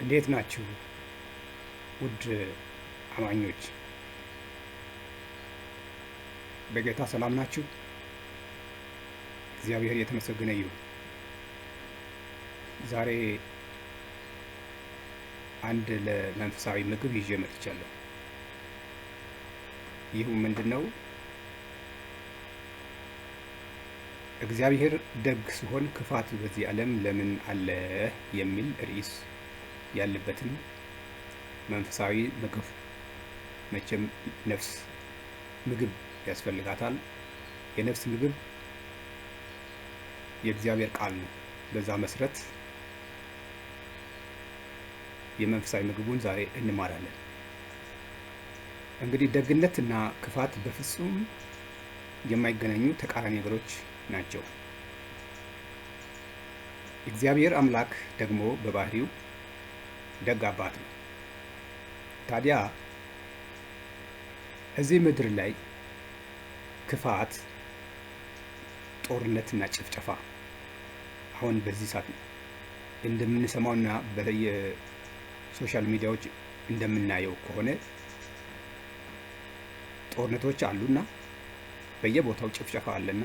እንዴት ናችሁ ውድ አማኞች? በጌታ ሰላም ናችሁ? እግዚአብሔር የተመሰገነ ይሁን። ዛሬ አንድ ለመንፈሳዊ ምግብ ይዤ መጥቻለሁ። ይህ ምንድን ነው? እግዚአብሔር ደግ ሲሆን ክፋት በዚህ ዓለም ለምን አለ የሚል ርዕስ ያለበትን መንፈሳዊ ምግብ። መቼም ነፍስ ምግብ ያስፈልጋታል። የነፍስ ምግብ የእግዚአብሔር ቃል ነው። በዛ መሰረት የመንፈሳዊ ምግቡን ዛሬ እንማራለን። እንግዲህ ደግነት እና ክፋት በፍጹም የማይገናኙ ተቃራኒ ነገሮች ናቸው። እግዚአብሔር አምላክ ደግሞ በባህሪው ደግ አባት ነው። ታዲያ እዚህ ምድር ላይ ክፋት፣ ጦርነትና ጭፍጨፋ አሁን በዚህ ሰዓት እንደምንሰማውና በየ social media ዎች እንደምናየው ከሆነ ጦርነቶች አሉና በየቦታው ጭፍጨፋ አለና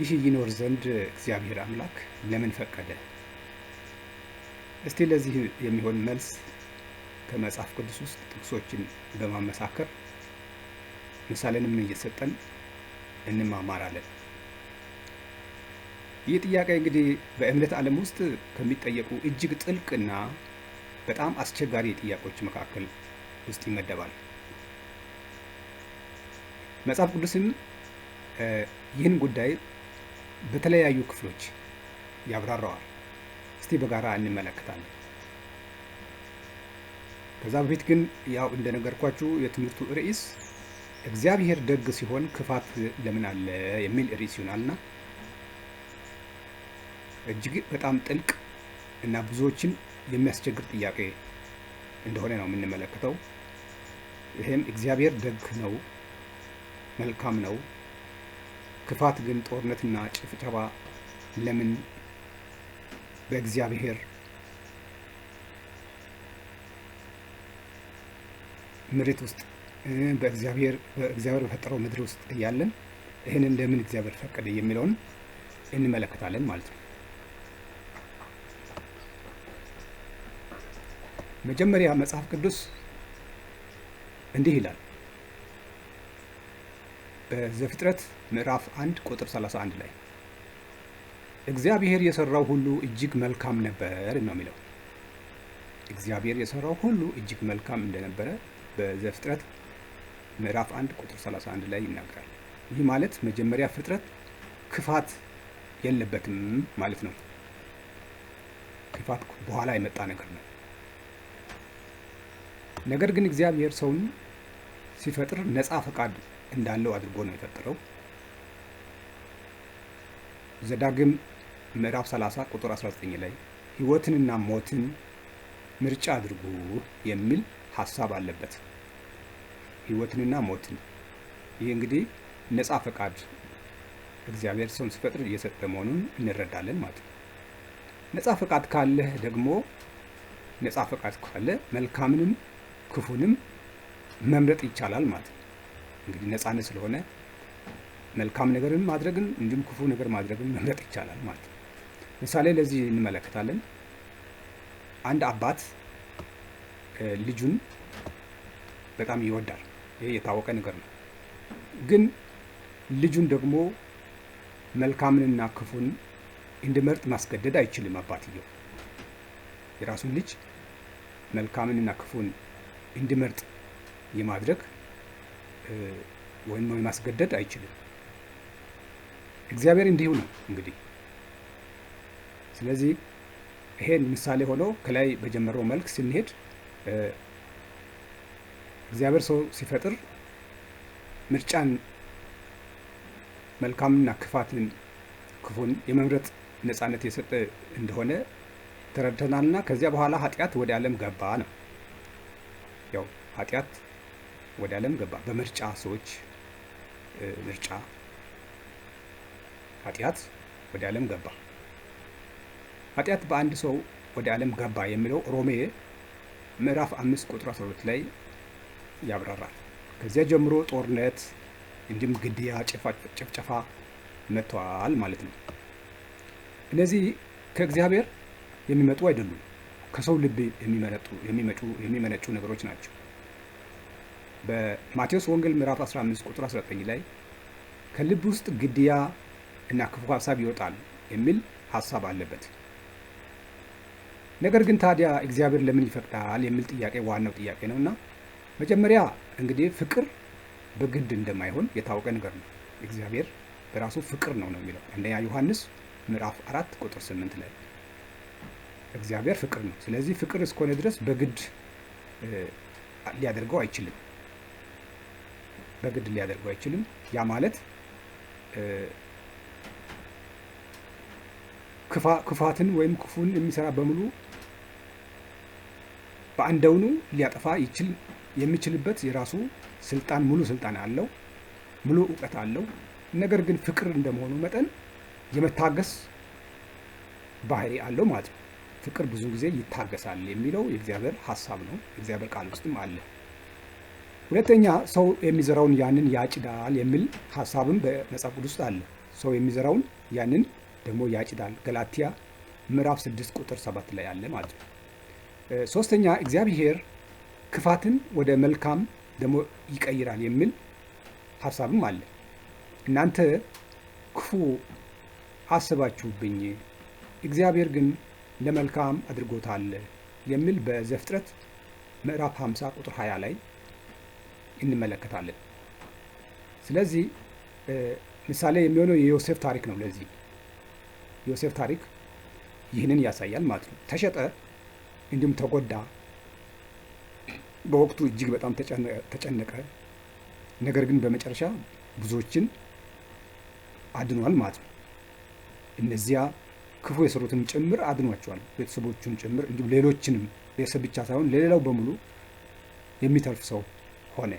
ይህ ይኖር ዘንድ እግዚአብሔር አምላክ ለምን ፈቀደ? እስቲ ለዚህ የሚሆን መልስ ከመጽሐፍ ቅዱስ ውስጥ ጥቅሶችን በማመሳከር ምሳሌንም እየሰጠን እንማማራለን። ይህ ጥያቄ እንግዲህ በእምነት ዓለም ውስጥ ከሚጠየቁ እጅግ ጥልቅና በጣም አስቸጋሪ ጥያቄዎች መካከል ውስጥ ይመደባል። መጽሐፍ ቅዱስም ይህን ጉዳይ በተለያዩ ክፍሎች ያብራራዋል። እስቲ በጋራ እንመለከታለን። ከዛ በፊት ግን ያው እንደነገርኳችሁ የትምህርቱ ርዕስ እግዚአብሔር ደግ ሲሆን ክፋት ለምን አለ የሚል ርዕስ ይሆናልና እጅግ በጣም ጥልቅ እና ብዙዎችን የሚያስቸግር ጥያቄ እንደሆነ ነው የምንመለከተው። ይሄም እግዚአብሔር ደግ ነው፣ መልካም ነው፣ ክፋት ግን ጦርነትና ጭፍጨፋ ለምን በእግዚአብሔር ምሪት ውስጥ በእግዚአብሔር በፈጠረው ምድር ውስጥ እያለን ይህንን ለምን እግዚአብሔር ፈቀደ የሚለውን እንመለከታለን ማለት ነው። መጀመሪያ መጽሐፍ ቅዱስ እንዲህ ይላል በዘፍጥረት ምዕራፍ 1 ቁጥር 31 ላይ እግዚአብሔር የሰራው ሁሉ እጅግ መልካም ነበር ነው የሚለው። እግዚአብሔር የሰራው ሁሉ እጅግ መልካም እንደነበረ በዘፍጥረት ምዕራፍ 1 ቁጥር 31 ላይ ይናገራል። ይህ ማለት መጀመሪያ ፍጥረት ክፋት የለበትም ማለት ነው። ክፋት በኋላ የመጣ ነገር ነው። ነገር ግን እግዚአብሔር ሰውን ሲፈጥር ነፃ ፈቃድ እንዳለው አድርጎ ነው የፈጠረው። ዘዳግም ምዕራፍ 30 ቁጥር 19 ላይ ሕይወትንና ሞትን ምርጫ አድርጉ የሚል ሀሳብ አለበት። ሕይወትንና ሞትን፣ ይህ እንግዲህ ነፃ ፈቃድ እግዚአብሔር ሰውን ሲፈጥር እየሰጠ መሆኑን እንረዳለን ማለት ነው። ነፃ ፈቃድ ካለህ ደግሞ ነፃ ፈቃድ ካለ መልካምንም ክፉንም መምረጥ ይቻላል ማለት ነው። እንግዲህ ነፃነት ስለሆነ መልካም ነገርን ማድረግን እንዲሁም ክፉ ነገር ማድረግን መምረጥ ይቻላል ማለት ነው። ምሳሌ ለዚህ እንመለከታለን። አንድ አባት ልጁን በጣም ይወዳል። ይሄ የታወቀ ነገር ነው። ግን ልጁን ደግሞ መልካምንና ክፉን እንዲመርጥ ማስገደድ አይችልም። አባትየው የራሱን ልጅ መልካምንና ክፉን እንዲመርጥ የማድረግ ወይም ማስገደድ አይችልም። እግዚአብሔር እንዲሁ ነው እንግዲህ። ስለዚህ ይሄን ምሳሌ ሆኖ ከላይ በጀመረው መልክ ስንሄድ እግዚአብሔር ሰው ሲፈጥር ምርጫን መልካምና ክፋትን ክፉን የመምረጥ ነፃነት የሰጠ እንደሆነ ተረድተናልና ከዚያ በኋላ ኃጢአት ወደ ዓለም ገባ ነው። ያው ኃጢአት ወደ ዓለም ገባ በምርጫ ሰዎች ምርጫ ኃጢአት ወደ ዓለም ገባ። ኃጢአት በአንድ ሰው ወደ ዓለም ገባ የሚለው ሮሜ ምዕራፍ 5 ቁጥር 12 ላይ ያብራራል። ከዚያ ጀምሮ ጦርነት እንዲሁም ግድያ፣ ጭፍጨፋ መጥተዋል ማለት ነው። እነዚህ ከእግዚአብሔር የሚመጡ አይደሉም። ከሰው ልብ የሚመነጩ ነገሮች ናቸው። በማቴዎስ ወንጌል ምዕራፍ 15 ቁጥር 19 ላይ ከልብ ውስጥ ግድያ እና ክፉ ሀሳብ ይወጣል የሚል ሀሳብ አለበት። ነገር ግን ታዲያ እግዚአብሔር ለምን ይፈቅዳል የሚል ጥያቄ ዋናው ጥያቄ ነው እና መጀመሪያ እንግዲህ ፍቅር በግድ እንደማይሆን የታወቀ ነገር ነው። እግዚአብሔር በራሱ ፍቅር ነው ነው የሚለው አንደኛ ዮሐንስ ምዕራፍ 4 ቁጥር 8 ላይ እግዚአብሔር ፍቅር ነው። ስለዚህ ፍቅር እስከሆነ ድረስ በግድ ሊያደርገው አይችልም። በግድ ሊያደርገው አይችልም። ያ ማለት ክፋትን ወይም ክፉን የሚሰራ በሙሉ በአንደውኑ ሊያጠፋ የሚችልበት የራሱ ስልጣን ሙሉ ስልጣን አለው፣ ሙሉ እውቀት አለው። ነገር ግን ፍቅር እንደመሆኑ መጠን የመታገስ ባህሪ አለው ማለት ነው። ፍቅር ብዙ ጊዜ ይታገሳል የሚለው የእግዚአብሔር ሀሳብ ነው። እግዚአብሔር ቃል ውስጥም አለ። ሁለተኛ ሰው የሚዘራውን ያንን ያጭዳል የሚል ሀሳብም በመጽሐፍ ቅዱስ ውስጥ አለ። ሰው የሚዘራውን ያንን ደግሞ ያጭዳል። ገላትያ ምዕራፍ 6 ቁጥር 7 ላይ አለ ማለት ነው። ሶስተኛ እግዚአብሔር ክፋትን ወደ መልካም ደግሞ ይቀይራል የሚል ሀሳብም አለ። እናንተ ክፉ አስባችሁብኝ፣ እግዚአብሔር ግን ለመልካም አድርጎታል የሚል በዘፍጥረት ምዕራፍ 50 ቁጥር 20 ላይ እንመለከታለን። ስለዚህ ምሳሌ የሚሆነው የዮሴፍ ታሪክ ነው። ለዚህ ዮሴፍ ታሪክ ይህንን ያሳያል ማለት ነው። ተሸጠ፣ እንዲሁም ተጎዳ። በወቅቱ እጅግ በጣም ተጨነቀ። ነገር ግን በመጨረሻ ብዙዎችን አድኗል ማለት ነው። እነዚያ ክፉ የሰሩትን ጭምር አድኗቸዋል፣ ቤተሰቦቹን ጭምር እንዲሁም ሌሎችንም፣ ቤተሰብ ብቻ ሳይሆን ለሌላው በሙሉ የሚተርፍ ሰው ሆነ።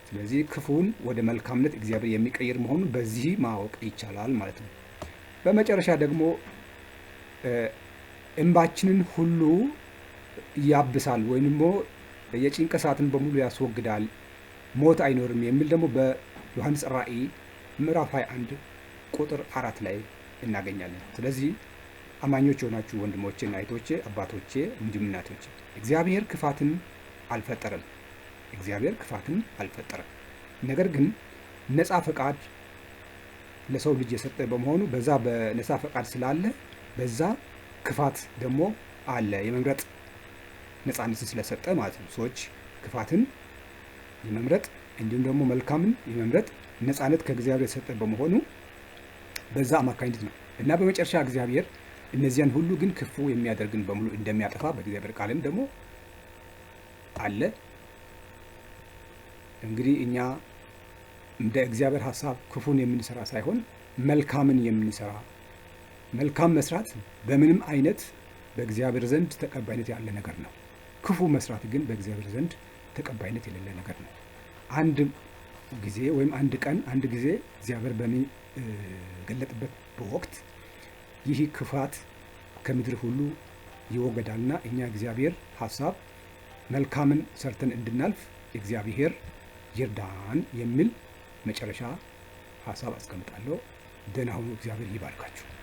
ስለዚህ ክፉን ወደ መልካምነት እግዚአብሔር የሚቀይር መሆኑን በዚህ ማወቅ ይቻላል ማለት ነው። በመጨረሻ ደግሞ እንባችንን ሁሉ ያብሳል ወይም ደግሞ የጭንቀት ሰዓትን በሙሉ ያስወግዳል፣ ሞት አይኖርም የሚል ደግሞ በዮሐንስ ራእይ ምዕራፍ 21 ቁጥር 4 ላይ እናገኛለን። ስለዚህ አማኞች የሆናችሁ ወንድሞቼ እና እህቶቼ፣ አባቶቼ እንዲሁም እናቶቼ እግዚአብሔር ክፋትን አልፈጠረም። እግዚአብሔር ክፋትን አልፈጠረም። ነገር ግን ነፃ ፈቃድ ለሰው ልጅ የሰጠ በመሆኑ በዛ በነፃ ፈቃድ ስላለ በዛ ክፋት ደግሞ አለ፣ የመምረጥ ነፃነትን ስለሰጠ ማለት ነው። ሰዎች ክፋትን የመምረጥ እንዲሁም ደግሞ መልካምን የመምረጥ ነፃነት ከእግዚአብሔር የሰጠ በመሆኑ በዛ አማካኝነት ነው እና በመጨረሻ እግዚአብሔር እነዚያን ሁሉ ግን ክፉ የሚያደርግን በሙሉ እንደሚያጠፋ በእግዚአብሔር ቃልም ደግሞ አለ። እንግዲህ እኛ እንደ እግዚአብሔር ሀሳብ ክፉን የምንሰራ ሳይሆን መልካምን የምንሰራ፣ መልካም መስራት በምንም አይነት በእግዚአብሔር ዘንድ ተቀባይነት ያለ ነገር ነው። ክፉ መስራት ግን በእግዚአብሔር ዘንድ ተቀባይነት የሌለ ነገር ነው። አንድ ጊዜ ወይም አንድ ቀን አንድ ጊዜ እግዚአብሔር በሚገለጥበት ወቅት ይህ ክፋት ከምድር ሁሉ ይወገዳልና እኛ እግዚአብሔር ሀሳብ መልካምን ሰርተን እንድናልፍ እግዚአብሔር ይርዳን የሚል መጨረሻ ሀሳብ አስቀምጣለሁ። ደህና ሁኑ። እግዚአብሔር ይባርካችሁ።